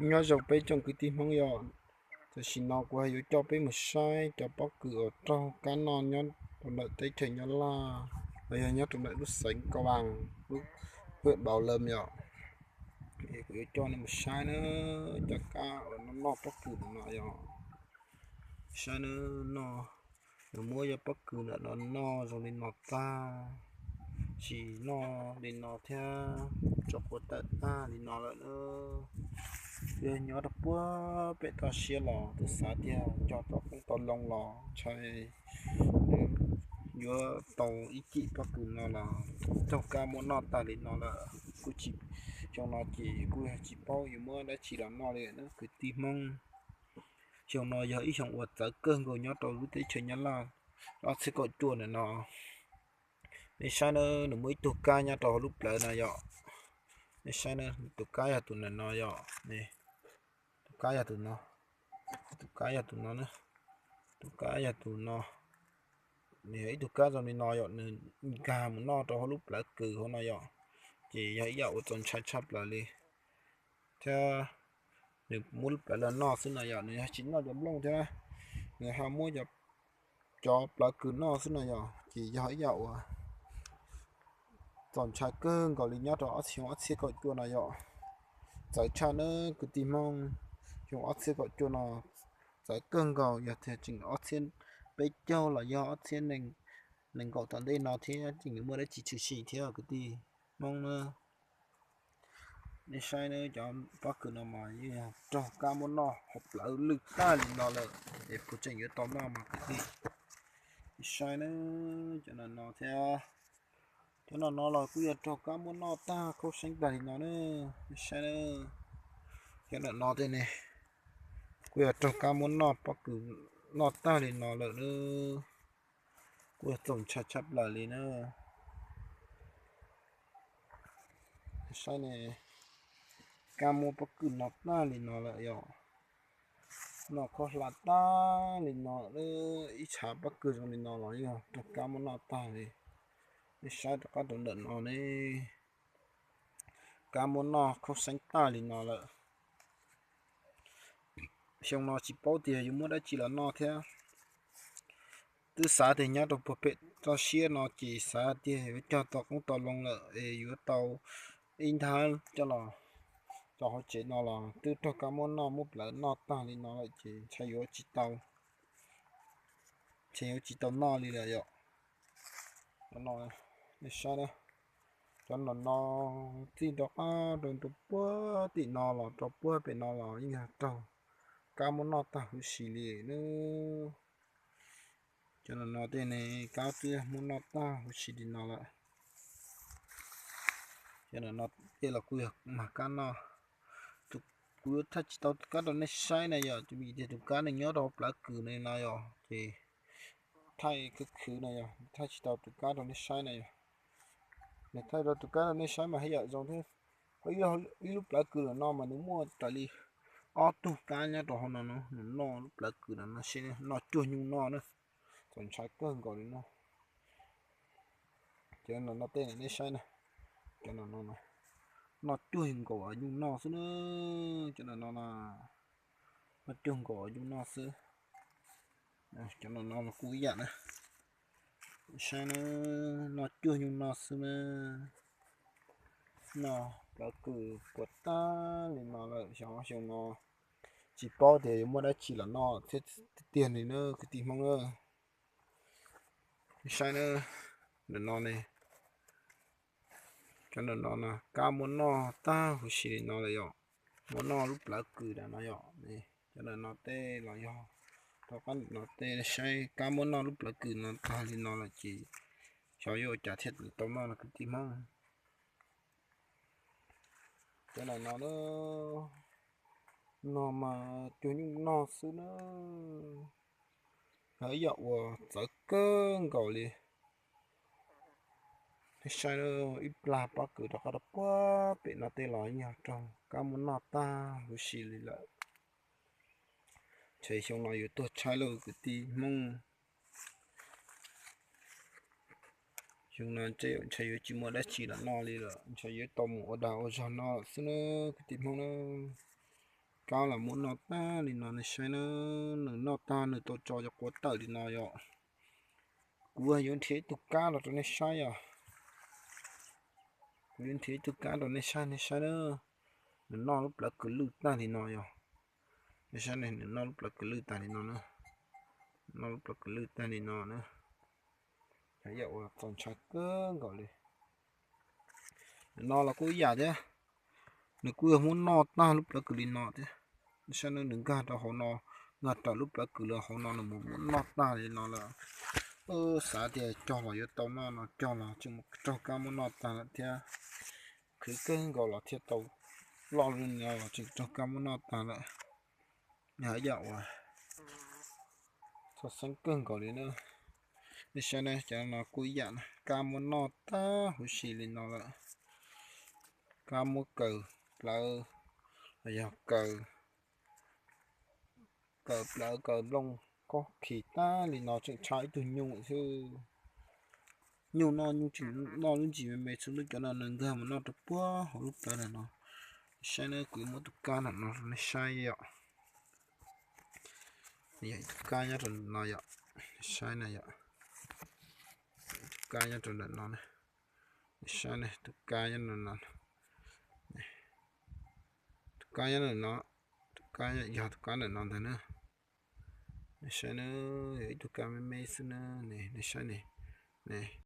Nyob zoo peb tsoom kwv tij Hmoob yom, tam sim no kuv ho yuav coj peb mus saib cov pob kws uas raug kab noj nyob rau ntawm teb chaws Nyab Laj, los yog nyob rau ntawm lub xeev Cao Bằng, lub huyện Bảo Lâm yom. Es kuv yuav coj nej mus saib na, cov kab uas noj noj pob kws no yom. Saib na, no, nws muab cov pob kws ntawm no noj zoo li no tag, tsis noj li no thiab, tso quav tawm tag li no lawm na. Yog nyob rau puag pem toj siab los twb xav tias cog tau qoob tau loo los ntshai nws yuav tau ib cim pob kws no los raug kab muab noj tag li no lawm. Kuj tsis, xyoo no ces kuj yog tsis paub yuav muab dab tsi los noj li na kwv tij Hmoob. Xyoo no yog ib xyoo uas txawv kawg nkaus nyob rau lub teb chaws Nyab Laj ob txhiab kaum cuaj ntawm no. Nej saib na, nws muaj ib tug kab nyob rau hauv lub plawv no yom. Nej saib na, tus kab yog tus ntawm no yom. Tus kab yog tus no, tus kab yog tus no, tus kab yog tus no. Nws yog ib tug kab zoo li no yom, nws nkag mus noj rau hauv lub plawv kws hauv no yom, ces yog ib yam uas txaus ntshai tshaj plaws li. Thiab nws muab lub plawv los noj xwb no yom, nws yog tsis noj cov nplooj thiab, nws ho muab cov plawv kws noj xwb no yom, ces yog ib yam uas txaus ntshai kawg nkaus li nyob rau ob txhiab, ob txhiab kaum cuaj no yom. Txawv tshaj na kwv tij Hmoob, xyoo ob txhiab kaum cuaj no txawv kawg nkaus, yog tias tseem ob txhiab peb caug los yog ob txhiab nees nkaum tom ntej no thiab tseem yuav muaj dab tsi tshwm sim thiab kwv tij Hmoob na. Nej saib na, cov pob kws no mas yeej yog raug kab muab noj hauv plawv lwj tag li no lawm, es puas tseem yuav tau noj mas kwv tij. Nej saib na, cov no no thiab, cov no no los kuj yog raug kab muab noj tag khaub xeeb tag li no na. Nej saib na, cov no no tej ne, kuj yog raug kab muab noj pob kws noj tag li no lawm na. Kuj yog txaus ntshai tshaj plaws li na. Saib ne, kab muab pob kws noj tag li no lawm yom. Noj khaub hlab tag li no, ib tshav pob kws zoo li no los yog raug kab muab noj tag li. Nej saib rov qab rau ntawm no ne, kab muab noj khaub xeeb tag li no lawm. Xyoo no tsis paub tias yuav muab dab tsi los noj thiab. Twb xav tias nyob rau puag pem toj siab no ces xav tias yuav cog tau qoob tau loo lawm es yuav tau ib nthab coj los rau hauv tsev no los twb raug kab muab noj, muab plawv noj tag li no lawm ces ntshai yuav tsis tau, ntshai yuav tsis tau noj li lawm yom. Nej saib na, cov no no txij rov qab rau puag tim no los rau puag pem no los yeej yog raug kab muab noj tag huv si li na. Cov no no tej ne, kab twb muab noj tag huv si li no lawm. Cov no no tej los kuj yog mag kab noj. Kuv yuav thaij tsis tau tus kab rau nej saib na yom, vim tias tus kab nws nyob rau plawv kws no no yom, ces thaij khwv khwv no yom, thaij tsis tau tus kab rau nej saib na yom. Nws thaij rau tus kab rau nej saib mas haj yam zoo thiab. Ib lub plawv kws no mas nws muaj raws li ob tug kab nyob rau hauv no no, nws noj lub plawv kws no no seb, noj cuag nyuj noj na. Txaus ntshai kawg nkaus li no. Cov no no tej nej saib na, cov no no noj cuag nkaus nyuj noj xwb na. Cov no no noj cuag nkaus nyuj noj xwb. Cov no no kuj ib yam na. Saib na, noj cuag nyuj noj xwb na. Noj plawv kws puas tag li no lawm, xyov xyoo no tsis paub tias yuav muaj dab tsi los noj thiab tiag tiag li na kwv tij Hmoob na. Saib na, ntawm no ne, cov ntawm no no kab muab noj tag huv si li no lawm yom. Muab noj lub plawv kws ntawm no yom. Cov ntawm no tej los yog, rau qab ntawm no tej saib kab muab noj lub plawv kws no tag li no lawm ces xyov yuav ua cas thiaj tau noj no kwv tij Hmoob. Cov ntawm no no mas cuag nyuj noj xwb na. Yog ib yam uas txawv kawg nkaus li. Saib ib plag pob kws rov qab rau puag pem no tej los yog raug kab muab noj tag huv si li lawm. Ntshe xyoo no yuav tuag tshaib lauj kwv tij Hmoob. Xyoo no ntshe yuav tsis muaj dab tsi los noj li lawm, ntshe yuav tau mus ua dag ua zog noj lawm xwb na kwv tij Hmoob na. pab los muab noj tag li no nej saib na. Nws noj tag nws tau tso cov quav tawm li no yom. Kuv yuav nrhiav ib tug kab los rau nej saib os. Kuv yuav nrhiav ib tug kab rau nej saib, nej saib na. Nws noj lub plawv kws lwj tag li no yom. Nej saib ne, nws noj lub plawv kws lwj tag li no na. Noj lub plawv kws lwj tag li no na. Yog ua txaus ntshai kawg nkaus li. Nws no los kuj ib yam thiab, nws kuj yog muab noj tag lub plawv kws li no thiab. Nej saib na, nws nkag rau hauv no, nkag raws lub plawv kws los hauv no nws mus muab noj tag li no lawm. Xav tias cog los yuav tau noj no, cog los tseem mus raug kab muab noj tag lawm thiab. Khwv kawg nkaus los thiaj tau loj li no los tseem raug kab muab noj tag lawm. Yog ib yam uas txhawj xeeb kawg nkaus li na. Nej saib ne, cov no kuj ib yam na, kab muab noj tag huv si li no lawm. Kab muab kaws plawv, los yog kaws, kaws plawv kaws nplooj, kob khis tag li no tseem tshuav ib tug nyuj xwb. Nyuj no nyuj tseem noj lub ntsis me me xwb, lub cov no nws nkag mus noj rau puag hauv lub plawv ntawm no. Nej saib na, kuv yuav muab tus kab ntawm no rau nej saib yom. Yog ib tug kab nyob rau ntawm no yom. Nej saib na yom. Tus kab nyob rau ntawm no na. Nej saib na, tus kab nyob ntawm no. Tus kab nyob ntawm no, tus kab yog tus kab ntawm no ntag na. Nej saib na, yog ib tug kab me me xwb na. Nej saib ne, ne,